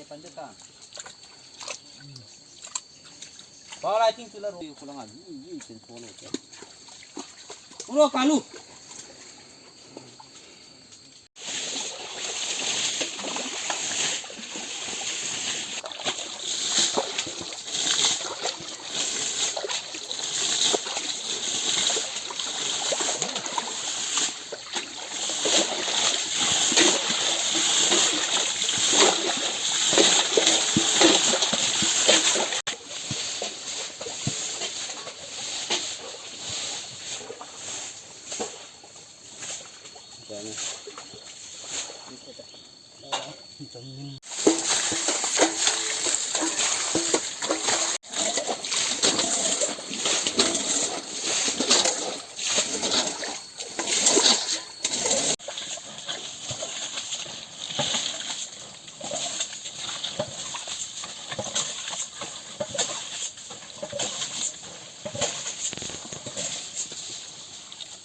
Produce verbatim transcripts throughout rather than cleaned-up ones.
Panjaka. Palai ting tula ro kulang a, yi, yi, chen solo ke. Uro kalu.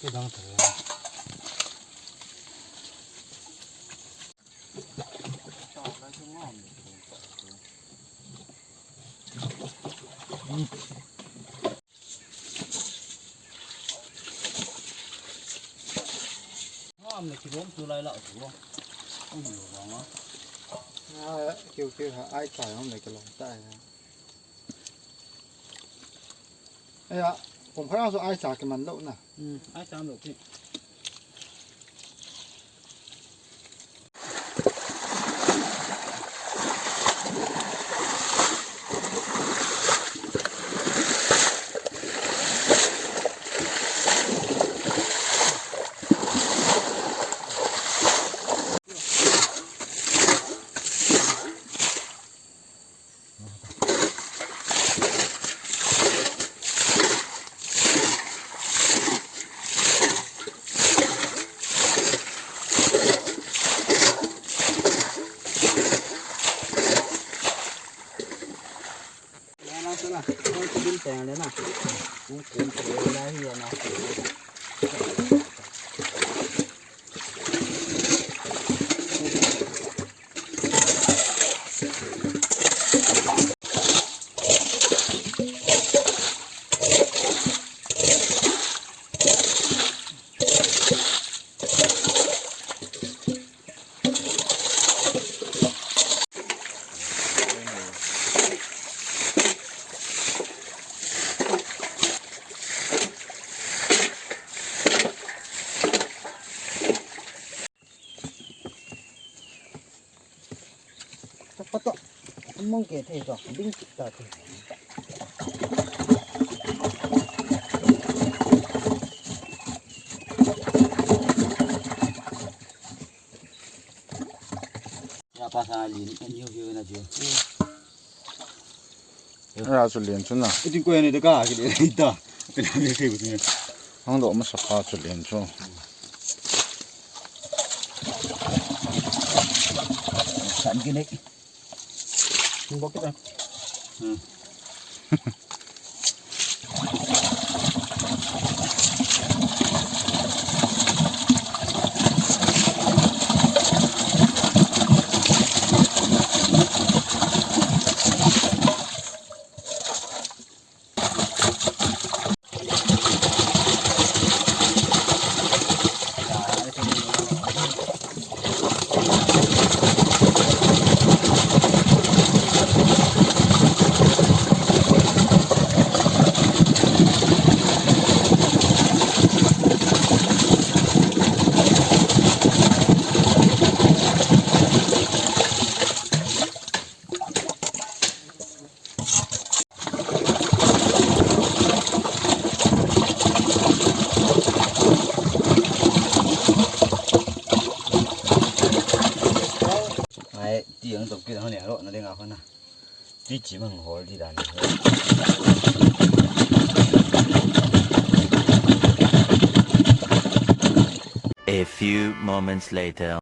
Kidang thei. Ngam le kilom tu lai la tu. Ong lo ba ma. Ah, kiu kiu ha, ai cha ngam le kilom ta ya. Aya, kum khat a chu ai cha kiman lou na. Hmm, ai cha lou pi. Pato, among ke thei to, ding ta thei. Ya pa sa lin, a new view na je. Ra chu lin chu na. Itin ko ni de ka ki de ta. Pe na ni se bu ni. Hang do ma sa pa chu lin chu. San ki ne. Bok kita. Hmm. Ai, ti ang tok ki ang ne ro na ding a khona. Ti chi mang hol di dan. A few moments later.